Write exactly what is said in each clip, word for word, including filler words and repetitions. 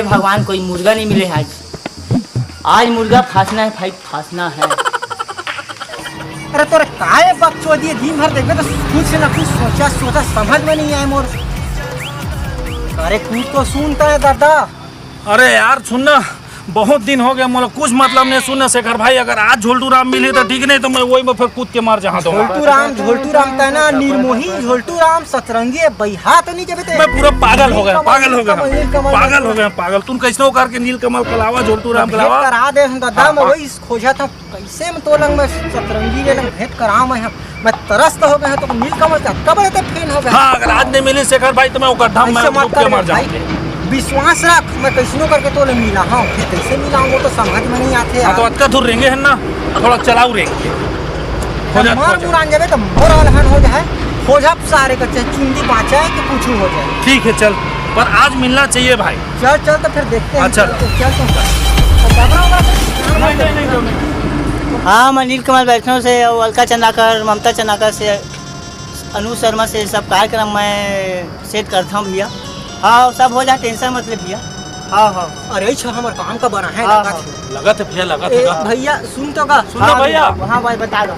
भगवान, कोई मुर्गा नहीं मिले आज। आज मुर्गा फांसना है भाई, फांसना है। अरे तोरे काय बकचोदी है, दिन भर देखबे तो कुछ ना कुछ सोचा सोचा समझ में नहीं आए मोर। अरे कुछ तो सुनता है दादा। अरे यार सुन ना, बहुत दिन हो गया, मोला कुछ मतलब नहीं। सुन ना शेखर भाई, अगर आज झोल्टू राम मिली तो ठीक, नहीं तो मैं वही में फिर कूद के मर जाता हूँ। झोल्टू राम, झोल्टू राम तय ना, निर्मोही झोल्टू राम, सतरंगी है, बइहा तो नहीं जबे ते। मैं पूरा पागल हो गया, नीलकमल, पागल हो गया, नीलकमल, नीलकमल, पागल हो गया, पागल। तुम कैसनो करके नीलकमल कलावा, झोल्टू राम भेंट कलावा। करा दे हम दादा, हाँ, मैं हाँ। वही खोजा था, कैसे में तो लंग में सतरंगी ले लंग भेंट करा मैं हम। मैं तरस तो हो गया, तो नीलकमल का कबड़े ते फैन हो गया। हाँ, अगर आज नहीं मिली शेखर भाई तो मैं वो गड्ढा में ऐसे मत डूब के कर मर भाई, जाऊंगी। विश्वास रख, मैं कैसनो करके तो ले मिला हूँ, फिर कैसे मिला हूँ वो तो समझ में नहीं आते हाँ, तो यार। अतका दूर रहेंगे है ना, थोड़ा चलाऊ रहेंगे। हो जाए, मर हो जाए। मुरान जाबे तो मोर अलहन हो जाए, हो जा सारे का, चाहे चुंदी बाँचे कि कुछ हो जाए। ठीक है चल, पर आज मिलना चाहिए भाई। चल चल तो फिर देखते हैं, हाँ, चल। चल तो, चल तो। तो डबरा उबरा से नहीं, नहीं, नहीं, नहीं। हाँ, मैं नीलकमल वैष्णव से, वो अलका चंदाकर, ममता चंदाकर से, अनु शर्मा से सब कार्यक्रम मैं सेट करता हूँ भैया। हाँ, सब हो जाए, टेंशन मत ले भैया। हाँ, हाँ। अरे, छ हमर काम का बना है, हाँ, लगत हाँ। है। लगत है भैया, लगत ए, है का? भैया, सुन तो का। सुन ना हाँ भैया। भैया, हाँ भाई, बता दो।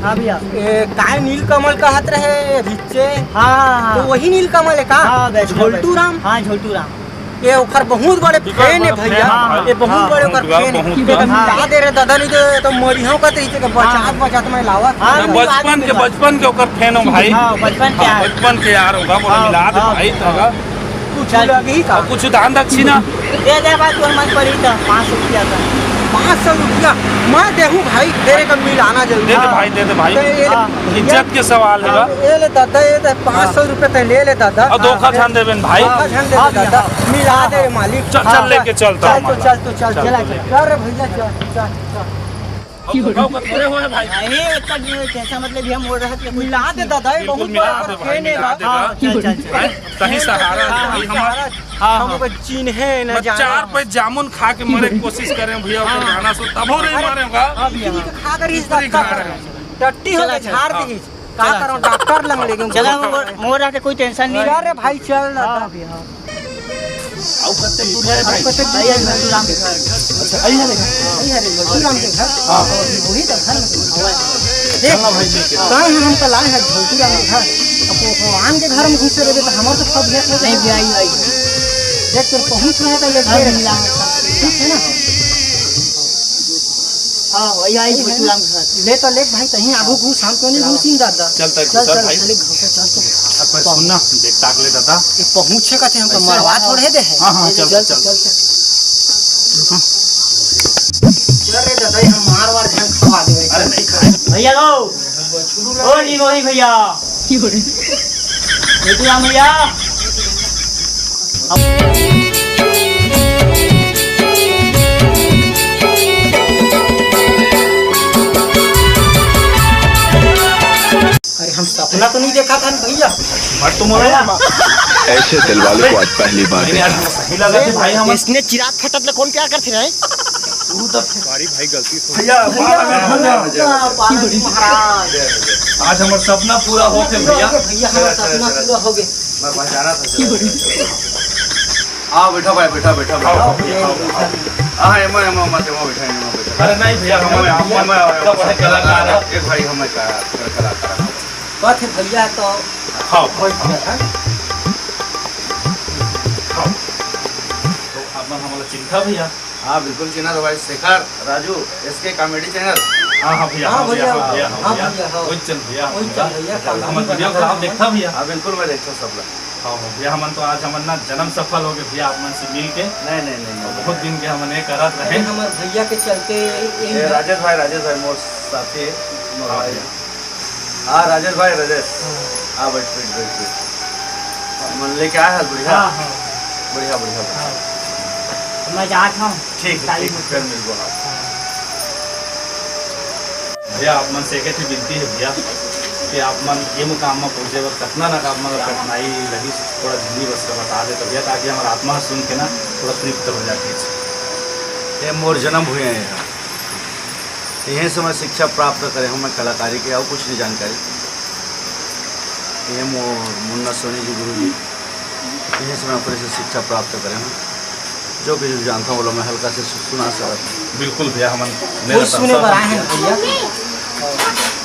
हाँ भैया। ए, काय नीलकमल कहत रहे, रिच्चे? हाँ, हाँ, हाँ। तो वही नीलकमल है का? हाँ, वैष्णव, झोल्टू वैष्णव। राम? हाँ, झोल्टू राम। ये ओकर बहुत बड़े विकट फैन है बड़े भैया। फैन है। हाँ, ये बहुत हाँ, बड़े ओकर बहुत फैन है। बहुत ये तो बड़े। मिला दे रे दादा, नहीं तो, तो मरिहों का तो इसे तो बचात, हाँ। बचात मैं लावत। हाँ, अरे, बचपन के, बचपन के ओकर फैन हो भाई। हाँ, बचपन के हाँ, यार। बचपन के यार होगा, बोले हाँ, मिला दे हाँ, भाई, हाँ। तो होगा। कुछ चल। लग ही का? और कुछ दान दक्षिणा? दे दे भाई, तोर मन पर ही था, पाँच सौ रुपया का। पाँच सौ रुपया? मैं देहूँ भाई, तेरे का मिलाना जरूरी दे दे है। भाई, दे दे भाई। तो ये हाँ। इज्जत के सवाल है हाँ, बा। ये ले दादा, ये दे पाँच सौ रुपये ते ले ले दादा। और धोखा झन देबे न भाई। धोखा झन देबे हाँ, दादा। हाँ। मिला दे रे मालिक। चल, चल हाँ, लेके चल, चल, चल, चल, चल, चल, चल, चल, चल, चल। चल रे भैया, चल, चल, चल। अब तो गाँव का थोड़े हो है भाई। नहीं, इतना नहीं, कैसा मतलब, ये मोड़ रहा है, कोई मिला दे दादा, ये बिल्कुल बहुत मिला बड़ा दे भाई, फैन है मिला ना। दे हाँ, ना। चल, चल, चल। हैं? कहीं सहारा हाँ, है भाई हमारा। सहारा। हाँ, हम हाँ। ओकर चिन्हे न मैं जाने। चार पैक जामुन खा के मरे के कोशिश करे भैया, ओकर हाँ। गाना सुन, तबो नहीं अरे, मारे होगा। हाँ भैया, हाँ। खा कर इस इतनी खा रहा है। टट्टी हो चला, गई, चला। झाड़ हाँ। दी। का चला, करो, चला। डॉक्टर लंग ले गए। चला, मोर, मोर आके कोई टेंशन नहीं। चल रे भाई, चल ना। हाँ भैया, हाँ। आओ, कते दूर है भाई? कते दूर है? भैया, झोल्टू राम के घर। अच्छा, आई है रे। आई है रे, झोल्टू राम के घर। हाँ। वही तो घर में। देख, चलना भाई, लेके। कहाँ है हमका लाए है झोल्टू राम के घर? अब वो भगवान के घर में घुसे रहे तो हमारे तो सब भेंट हो जाए। नहीं, भैया, आई, आई। देख, तेरे पहुँच रहे तो लेके हाँ, रहे। मिला। ठीक है ना? हाँ, वही आई, झोल्टू राम के घर। ले तो ले भाई, कहीं आगू घुस, हम तो नहीं घुस ही दादा। चल, तक चल, घुसा चल, भाई। चल, घुसा, चल तो। अब बस सुन ना, देख ताक ले दादा। ये पहुँचे का थे, हम तो ऐसे? मरवा थोड़े दे है। हाँ, हाँ, चल, चल, चल, चल। चल। चल रे दादा, ये हम मार वार झन खवा दे। अरे नहीं खाए। भैया लो। ओ निरोही भैया। झोल्टू राम भैया। अरे, हम सपना तो नहीं देखा था ना भैया? मत तुम बोलो ना। ऐसे दिल वाले को आज पहली बार नहीं, देखा। यार, सही लगा कि भाई हम इसने चिराग फटत ले कौन प्यार करते रहे? तू तो भाई, भाई, गलती से भैया, भैया, भैया, भैया, पार्वती महाराज। आज हमारा सपना पूरा हो थे भैया। भैया, हमारा चला, चला, सपना चला। पूरा हो गया। मैं पहचाना था, चला, चला, चला। आओ, बैठा भाई, बैठा, बैठा, बैठा। आओ, आओ, बैठा, आओ, बैठा। आओ। हाँ, एमा, एमा, मत, एमा, बैठा, एमा, बैठा। अरे नहीं भैया, हमारे, एमा, एमा, हमारे एमा, बड़े कलाकार हैं। ए भाई, हमें का-, कलाकार हैं। बात है भैया, तो हाँ। कोई है? हाँ। तो आप मन हमारा चिंता भैया। हाँ, बिल्कुल चिन्हा तो भाई, Shekhar, Raju, S K comedy channel। हाँ, हाँ भैया, हाँ हाँ भैया, भैया, हाँ भैया, हाँ हाँ भैया, भैया। हाँ। वही चल भैया, वही चल भैया, चल, comedy हम video बनाता खराब हूँ। देखता भैया। हाँ, बिल्कुल मैं देखता हूँ सब लोग। हाँ, हाँ भैया, हमन तो आज हमन ना जन्म सफल हो गए भैया, आप मन से मिल के। नहीं, नहीं, नहीं, नहीं। बहुत दिन के हमन ये करत अरे, रहे। हमारे भैया के चलते ये ये राजेश भाई, राजेश भाई, मोर साथी, मोर हाँ भाई। भैया। हाँ, राजेश भाई, राजेश। हाँ। हाँ, बैठ, बैठ, बैठ, बैठ। हाँ, मन लेके आया है, बढ़िया? हाँ, हाँ। बढ़िया, बढ़िया, बढ़िया। हाँ। तो मैं जात हूँ। ठीक है, गाड़ी ठीक है, में। फिर मिलबो, हाँ। हाँ। भैया, आप मन से एक ही विनती है भैया, कि आप मन ये मुकाम में पहुँचे बर कतना ना आप मन कठिनाई लगी, थोड़ा जिंदगी बस का बता दे तो भैया, ताकि हमारा आत्मा सुन के ना थोड़ा तृप्त हो जाए। ये मोर जन्म हुए हैं यहाँ। इहें से मैं शिक्षा प्राप्त करे हूँ, मैं कलाकारी के और कुछ नहीं जानकारी। इहें मो-, मुन्ना सोनी जी गुरु जी, इहें से मैं अपने से शिक्षा प्राप्त करे हूँ। जो कुछ भी जानता हूँ, वो मैं हल्का से सु-, सुना सकता हूँ। बिल्कुल भैया, हमन कुछ सुने बर आए हैं भैया।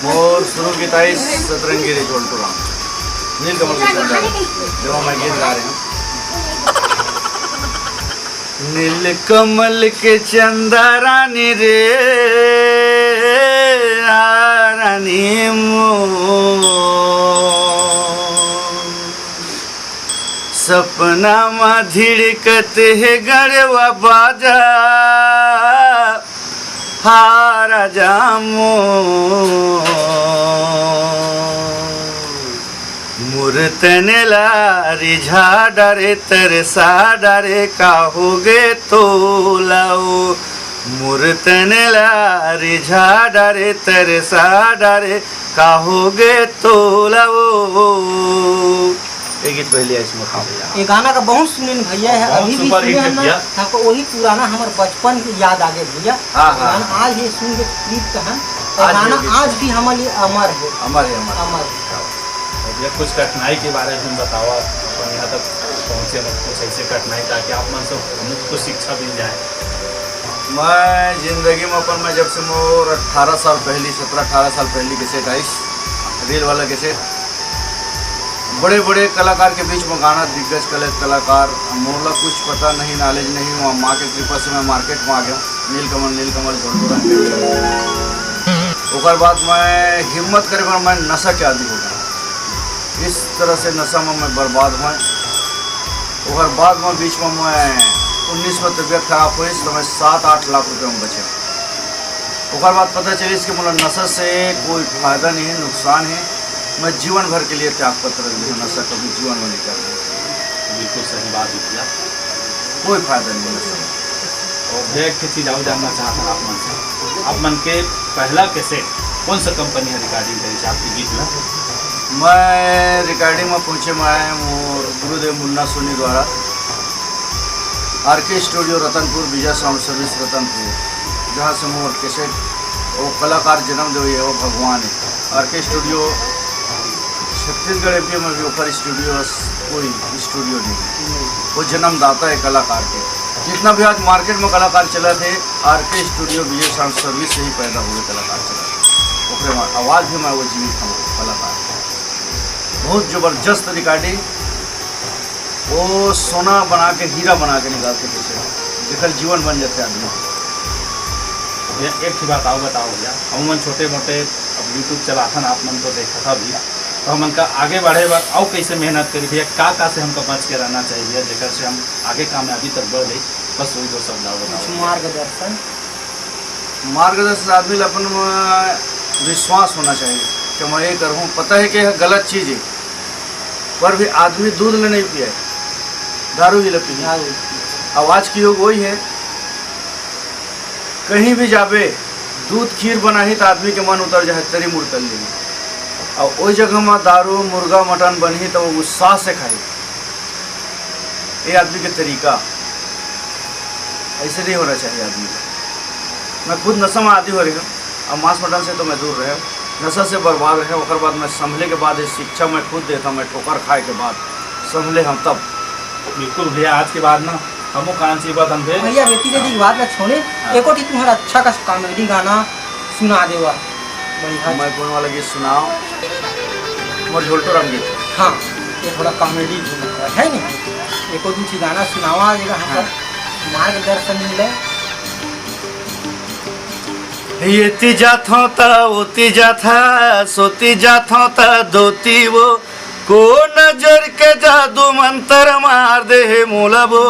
मोर शुरू की ताई सतरंगी रे झोलटू राम, नीलकमल के चंदा, जब मैं गीत गा रहे हूँ। नीलकमल के चंदा रानी रे, आ रानी मोर। सपना म धिड़कत हे गड़वा बाजा, हा राजा मोर। मुरतन ला रिझा डारे, तरसा डारे, का होगे तोला ओ। मुरतन ला रिझा डारे, तरसा डारे, का होगे तोला ओ। ये गीत पहले आइस मोर भैया। ये गाना का बहुत सुने भैया है, बहुत अभी भी सुपर हिट सुने है हम ना, भैया। हमको वही पुराना हमार बचपन की याद आ गए भैया। हाँ, हाँ, गाना हाँ। आज ये सुन के तृप्त हैं। और आज गाना भी आज भी हमारे लिए अमर है। अमर है, अमर है। अमर है। भैया, कुछ कठिनाई के बारे में बताओ, आप अपन यहाँ तक पहुँचे, मतलब कुछ ऐसे कठिनाई ताकि आप मन से हमको कुछ शिक्षा मिल जाए। मैं जिंदगी में अपन, मैं जब से मोर अठारह साल पहली, सत्रह अठारह साल पहली कैसेट आइस, रील वाला कैसेट, बड़े बड़े कलाकार के बीच में गाना, दिग्गज कला-, कलाकार, मोला कुछ पता नहीं, नॉलेज नहीं, वहाँ माँ के कृपा से मैं मार्केट में आ गया हूँ, नीलकमल, नीलकमल, झोलटू राम के। ओकर बाद मैं हिम्मत करे बर मैं नशा के आदी हो गया। इस तरह से नशा में मैं बर्बाद हुआ। ओकर बाद में बीच में मैं उन्नीस में तबीयत खराब हुई, तो मैं सात आठ लाख रुपये में बचे। ओकर बाद पता चलिस कि मोला नशा से कोई फायदा नहीं है, नुकसान है। मैं जीवन भर के लिए त्याग पत्र दे हूँ, नशा कभी जीवन में नहीं करना। बिल्कुल सही बात है भैया। कोई फायदा नहीं है नशा में। और भैया, एक ठे चीज और जानना चाहता हूँ आप मन से, आप मन के पहला कैसेट कौन सा कंपनी है रिकॉर्डिंग करी आपके गीत ला? मैं रिकॉर्डिंग में पहुँचे मैं आए मोर गुरुदेव मुन्ना सोनी द्वारा आर के studio Ratanpur, Vijay sound service Ratanpur, जहाँ से मोर कैसेट, वो कलाकार जन्म देवे है, वो भगवान है। आर के स्टूडियो छत्तीसगढ़ एमपी में भी ओकर स्टूडियो अस कोई स्टूडियो नहीं है। वो जन्मदाता है कलाकार के। जितना भी आज मार्केट में कलाकार चला थे, आर के स्टूडियो विजय साउंड सर्विस से ही पैदा हुए कलाकार चला थे। ओकरे में आवाज़ भी मैं वो जीवित हूँ कलाकार। बहुत जबरदस्त रिकॉर्डिंग। वो सोना बना के, हीरा बना के निकालते थे, जेकर जीवन बन जाते आदमी। भैया, एक ठो बात आओ बताओ भैया, हम मन छोटे मोटे अब YouTube चलाथन, आप मन तो देखा था भी, तो हमन का आगे बढ़े बर अउ कैसे मेहनत करी भैया, का का से हमका बच के रहना चाहिए भैया, जेकर से हम आगे कामयाबी तक बढ़ जाई? बस वही दो शब्द आओ कुछ बताओ। मार्गदर्शन। मार्गदर्शन आदमी ला अपन म विश्वास होना चाहिए कि मैं ये करूँ, पता है कि यह गलत चीज़ है, पर भी आदमी दूध ले नहीं पिए, दारू ही ले पी। दारू। अब आज की युग वही है, कहीं भी जाबे, दूध खीर बनाही त आदमी के मन उतर जाए, तरी मुड़ कर लेही। और वही जगह में दारू, मुर्गा, मटन बनही त वो उत्साह से खाही। ये आदमी के तरीका, ऐसे नहीं होना चाहिए आदमी का। मैं खुद नशा में आदी हो रही हूँ, अब मांस मटन से तो मैं दूर रहे, नशा से बर्बाद रहे। ओकर बाद मैं संभले के बाद ये शिक्षा मैं खुद देता, मैं ठोकर खाए के बाद संभले हम तब। बिल्कुल भैया, आज के बाद ना हमो कान से बात हम भैया। भैया, बेटी के दी बात ला छोड़े, हाँ। एको ठी तुम्हारा अच्छा का कॉमेडी गाना सुना देवा। बढ़िया। मैं कौन वाला गीत सुनाओ? मोर झोलटू राम गीत। हाँ, ये थोड़ा कॉमेडी है नहीं, एको दू ठी गाना सुनावा, जगह हम हाँ। मार्गदर्शन मिले। एती जाथों त ओती जाथा, सोती जाथों त दोती वो, को नजर के जादू मंतर मार दे हे मोला वो,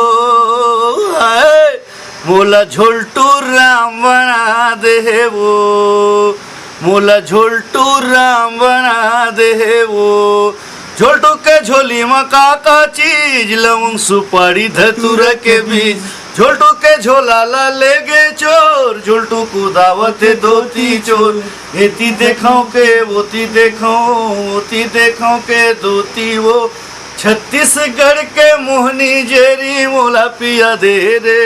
हाय, मोला झोलटू राम बना दे हे वो, मोला झोलटू राम बना दे हे वो। झोलटू के झोली म का का चीज, लवंग सुपारी धतूरा के बीज। झोलटू के झोला ला ले गे चोर, झोलटू कुदावत हे धोती चोर। एती देखो के ओती देखो, ओती देखो के दोती वो। छत्तीसगढ़ के मोहनी जेरी मोला पिया दे रे,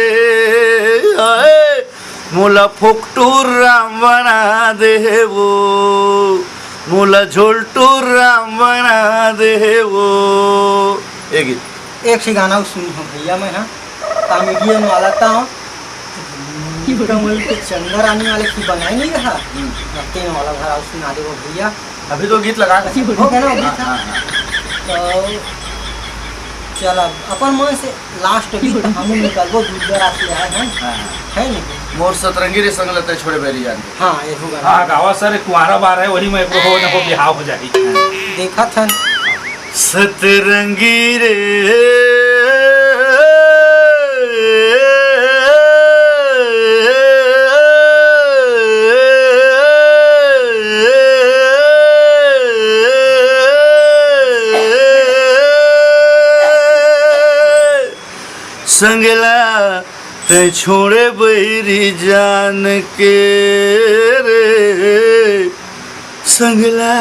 हाय। मोला फोकटू राम बना दे हे वो, मोला झोलटू राम बना दे हे वो। ए गीत। एक से गाना सुन हो भैया मैं, हाँ। कॉमेडियन वाला था। कमल के चंदा रानी वाले की बनाई नहीं रहा। हम्म। तेन वाला भरा उसमें आ देवो भैया। अभी तो गीत लगा था। हो गया ना, अभी हाँ, था। हाँ, हाँ। तो चल, अब अपन मन से लास्ट गीत हम निकालबो, दूर दराज से आए हैं। हाँ, हाँ। है नहीं? मोर सतरंगी रे संग ल तैं छोड़े बैरी जान के। हाँ, ये होगा। हाँ, गावा सर, कुंवारा बार है, वही में एको हो न हो बिहाव हो जाही। देखा था। सतरंगी रे संगला तैं छोड़े बैरी जान के रे, संगला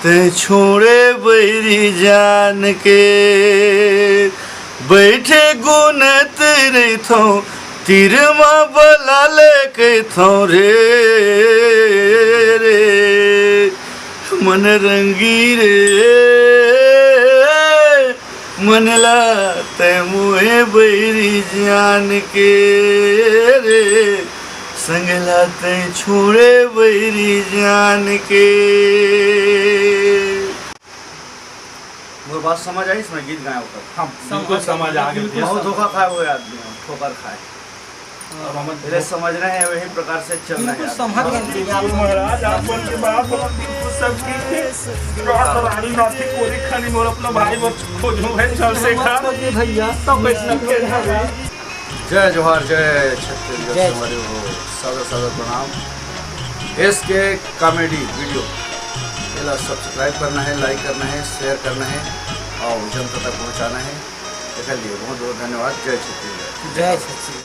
तैं छोड़े बैरी जान के। बैठे गुनत रहिथौं, तीर म बला ले कहिथौं रे, रे, मन रंगी रे। मन ला तैं मोहे बैरी जान के रे, संग ला तैं छोड़े बैरी जान के। मोर बात समझ आइस, मैं गीत गाए ओकर। हाँ, बिल्कुल समझ आ गया भैया। बहुत धोखा खाए हुए आदमी हो, ठोकर खाए। अब हमन एला समझना है, वही प्रकार से चलना है बिल्कुल यार। समझ गए भैया आप। महाराज, आप मन के बात बिल्कुल सच है। रात रानी नाती कोरी खानी मोर अपना भाई बर खोजू है चंद्रशेखर। मत खोजिए भैया, तब वैष्णव के ना। जय जोहार, जय छत्तीसगढ़ जय। संगवारी हो, सादर सादर प्रणाम। एस के कॉमेडी वीडियो एला सब्सक्राइब करना है, लाइक करना है, शेयर करना है और जनता तक पहुंचाना है। एकर लिए बहुत बहुत धन्यवाद। जय छत्तीसगढ़। जय छत्तीसगढ़।